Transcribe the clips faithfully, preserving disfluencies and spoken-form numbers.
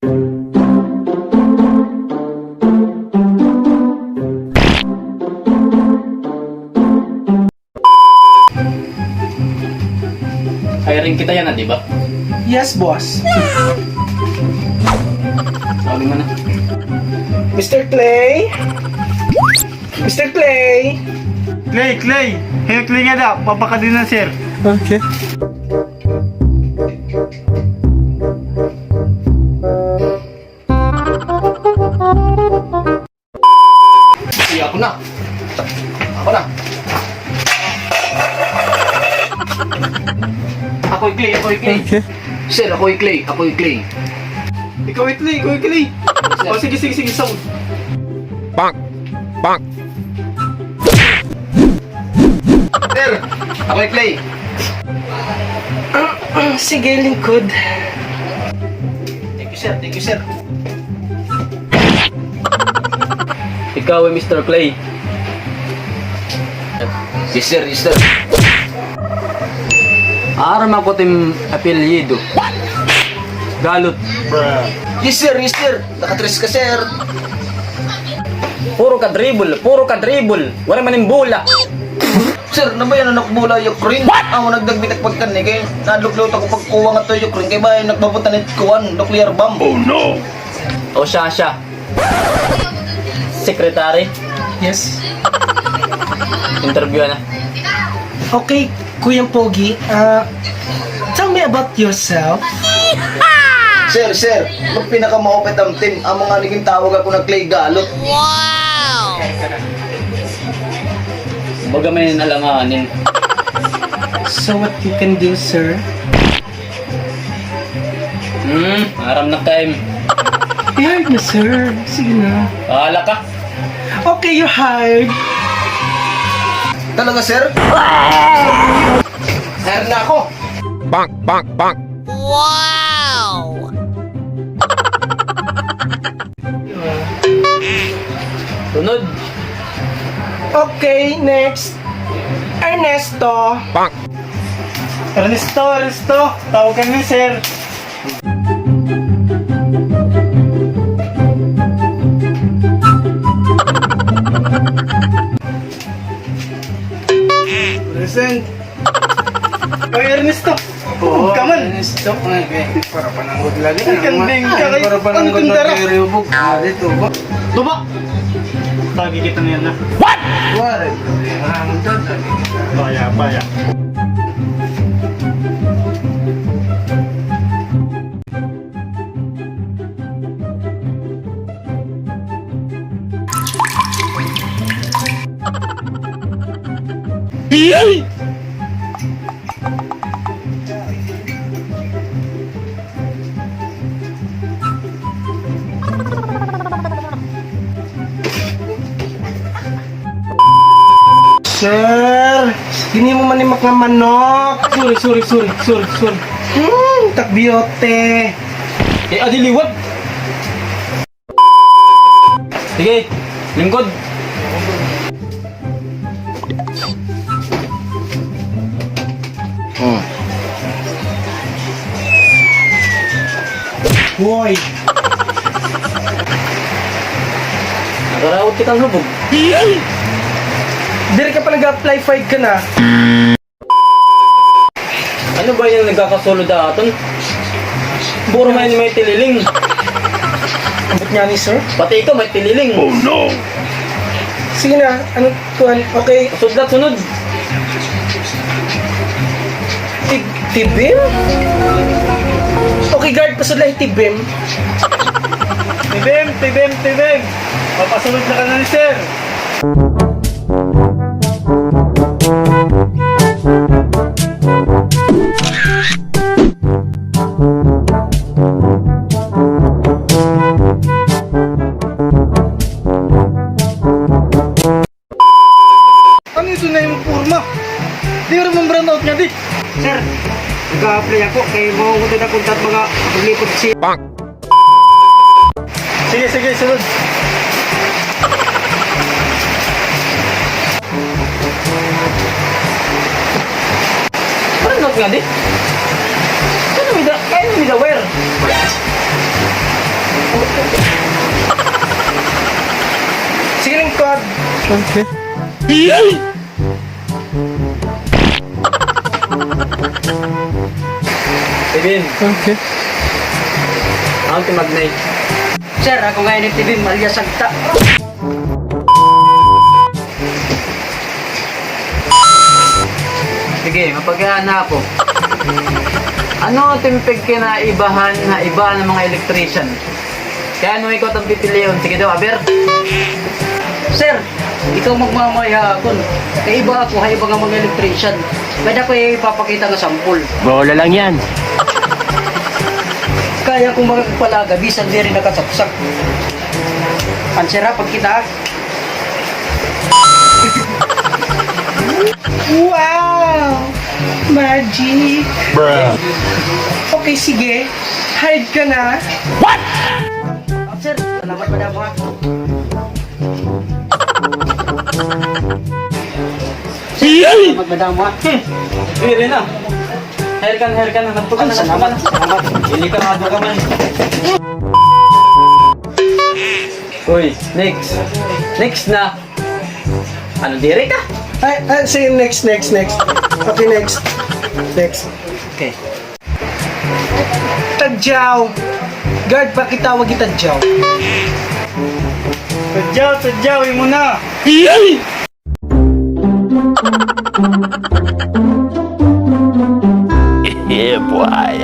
Hiring kita yana, di ba? Yes, boss. Tawagin mo na. Mister Clay? Mister Clay? Clay, Clay! Hayo Clay ngada, papakadi na, sir. Okay. Sige, ako na. Ako na. Ako hi Clay, ako hi Clay. Okay. Sir, ako hi Clay, ako hi Clay. Ikaw hi Clay, ikaw hi Clay. Sir. O, sige, sige, sige, sound. Bang! Bang! Sir, ako hi Clay. Sige, lingkod. Thank you, sir. Thank you, sir. Ikaw hi Mister Clay. Yes, sir. Yes, sir. Aram ako tim apelyido. Galot. Yes, sir. Yes, sir. Nakatres ka, sir. Puro ka dribble, puro ka dribble. Waray man im bola. Sir, nabayan na nakbola ha Ukraine. What? Amo nagdagmitak pagkani kay nadlukluto ko pagkuha ngadto ha Ukraine kay bangin nakbabutan it kuan, nuclear bomb. Oh no! O siya, siya. Secretary? Yes. Interview na. Okay, Kuyang Pogi, ah, tell me about yourself. Sir, sir, pinakamahupit am team, amo ngani gintawag ako na Clay Galot. Wow! Baga may nalanganin. So what you can do, sir? Hmm, aram na ka, im. I-hired na, sir. Sige na. Bahala ka. Okay, you're hired. Talaga, sir? Hired na ako. Bang, bang, bang. Wow! Sunod. Okay, next. Ernesto. Ernesto, Ernesto. Tawagan mi, sir. Present. Oy, Ernesto. Oo, ka man. Ernesto. Ay, ay, para pananggod lagi. Ay, kanding ka, ay, para pananggod lagi. Riyubog. Ah, dito ba? Tuba! Tagi kita niyan na. What? Wala. Baya, baya. Sir, ginimo man ni Mac nga manok. Sorry, sorry, sorry, sorry, sorry. Hmm, takbiyote. Eh, adi liwat. Sige, lingkod. Hmm. Hoy! Nagaraot kita hin lubog. Diri ka pa nag-apply, fired ka na. Ano ba yan nagkakasulod ha aton? Puro may, may tililing. Ambot ngani, sir? Pati ikaw may tililing. Oh, no! Sige na, ano, kuan, okay. Sudlat, sunod. Ti-, Tibim? Okay, guard, pasudla hi Tibim. Tibim, Tibim, Tibim. Papasulod na ka na ni sir. Ano ito na yung porma? Di rin mong brownout nga, di. Sir, nag-a-apply ako kay mao ko na kuntat mga paglipot si. Sige, sige, sunod. Brownout nga, di. Ano may da-, kaya may da-, wire? Okay. Ibin. Okay. Ako ti Magnay. Sir, ako nga ini ti Bim alias Sagta. Sige, mapagkayaan na ako. Ano it im pagkinaibahan ha iba nga mga electrician? Kay ano ikaw it am pipilion? Sige daw, aber. Sir, ikaw magmamay ha akon. Kay iba ako ha iba nga mga electrician. May-ada ako ipapakita nga sample. Bola lang yan. Kaya ko magpalaga, bisan diri nakasaksak. Answer ha, pagkita. Wow! Magic! Bruh. Okay, sige. Hired ka na. What? Sir, salamat madamo ha. Sir, salamat madamo ha. Hmm. Diri na. Hired ka na, hired ka na. Nagtukan na, nagtukan na. Salamat. Delikado ka man. Uy, next. Next na. Ano, diri ka? Ay, ay, sige, next, next, next. Okay, next. Next. Okay. Tadyaw! Guard, pakitawag hi Tadyaw. Tadyaw, Tadyaw, imo na! Yeah, boy.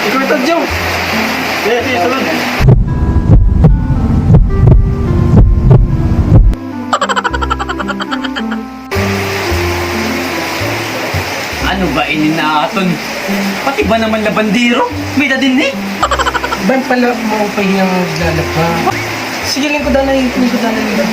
Ikaw, Tadyaw. Sige, sige, sunod. Ano ba ini nga aton? Pati ba naman labandero? May-ada dinhi? Ban pala mo pa hiyang lalaba. Sige, lingkodan na, lingkodan na, lingkodan.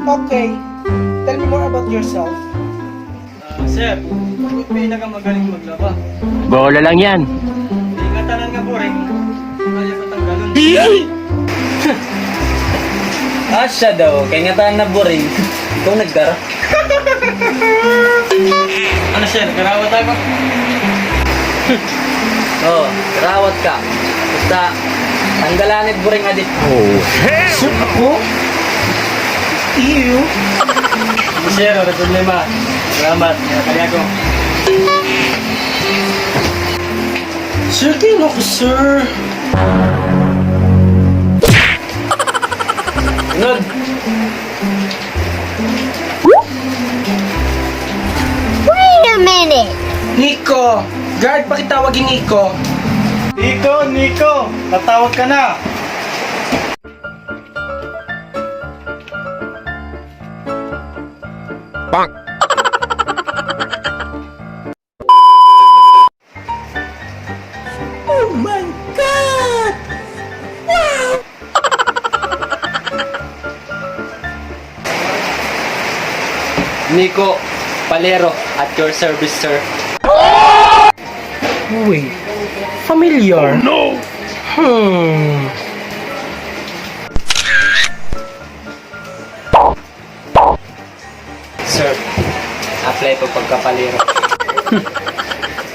Okay. Tell me more about yourself. Ah, sir, ako it pinakamagaling maglaba. Bola lang yan. Kay ngatanan nga buring, kaya ko tanggalon. Asya daw, kay ngatanan nga buring, ikaw nagdara. Ano, sir? Karawat ako? Oo, karawat ka. Basta, tanggalan it buring adi. Oh, hell! Sir, ako? Iyo. Sir, wala problema. Salamat. Kaya ko. Sir, kaya ako, sir. Sunod. Wait a minute! Nico! Guard, pakitawag hi Nico. Nico, Nico! Natawag ka na! Bang! Oh my God! Wow! Nico Palero, at your service, sir. Uy, familiar. Oh, no! Hmm. Sir, apply pa pagkapalero.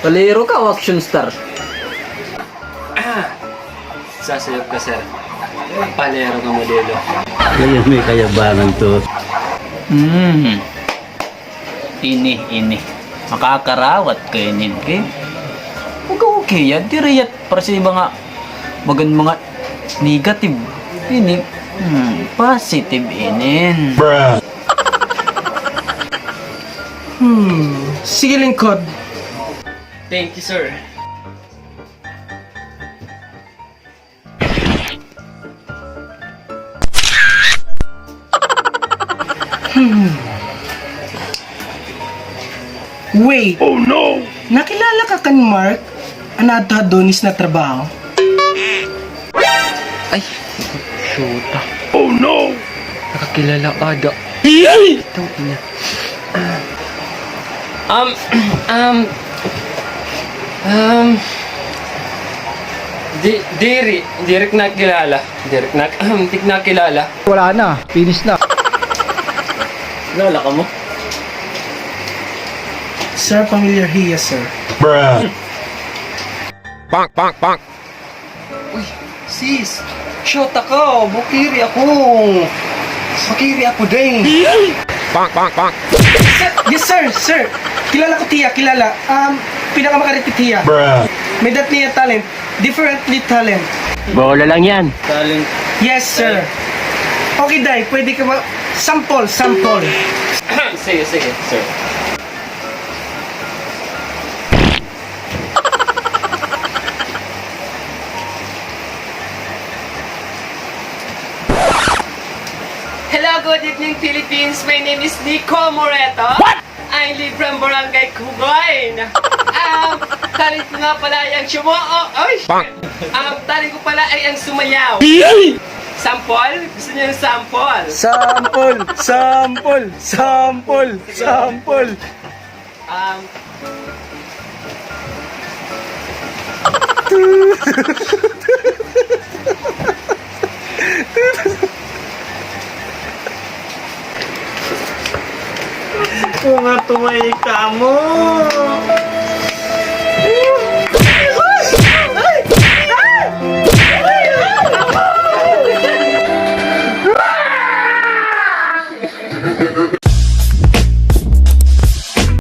Palero ka o action star? Ah, sasayop ka, sir. Palero nga modelo. Kaya may kayabangan to. Hmm. Ini, ini. Makakarawat ka inin, okay? Okay, okay, ya. Diri ya para sa iba nga bagan mga negative. Ini, hmm, positive inin. Bruh. Hmm, sige, lingkod. Thank you, sir. Hmm. Wait. Oh, no! Nakilala ka kan Mark? An adto ha Donis natrabaho? Ay, shoot. Oh, no! Nakakilala ada. Ito niya. Um, um, um, di, diri, diri ko nakilala. Diri ko nak-, di ko nakilala. Wala na, finish na. Kilala ka mo? Sir, familiar hiya, sir. Bruh. Bonk, bonk, bonk. Uy, sis. Shota ka. Bukiri ako. Bukiri ako din. Bonk, bonk, bonk. Sir, yes, sir, sir. Kilala ko tiya, kilala. Um, pinakamakaritit hiya. Bruh. May dat niya talent. Differently talent. Bola lang yan. Talent. Yes, sir. Okay, Day. Pwede ka ba? Sample, sample. Sige, sige, sir. Hello, good evening, Philippines. My name is Nico Moreto. What? I live from Barangay Kugoy. Um, talent ko nga pala ay ang sumo-, oh, oy! Ang talent ko pala ay ang sumayaw. Sample? Gusto niyo ng sample? Sample! Sample! Sample! Sample! Um, Kung nga tumay ka mo.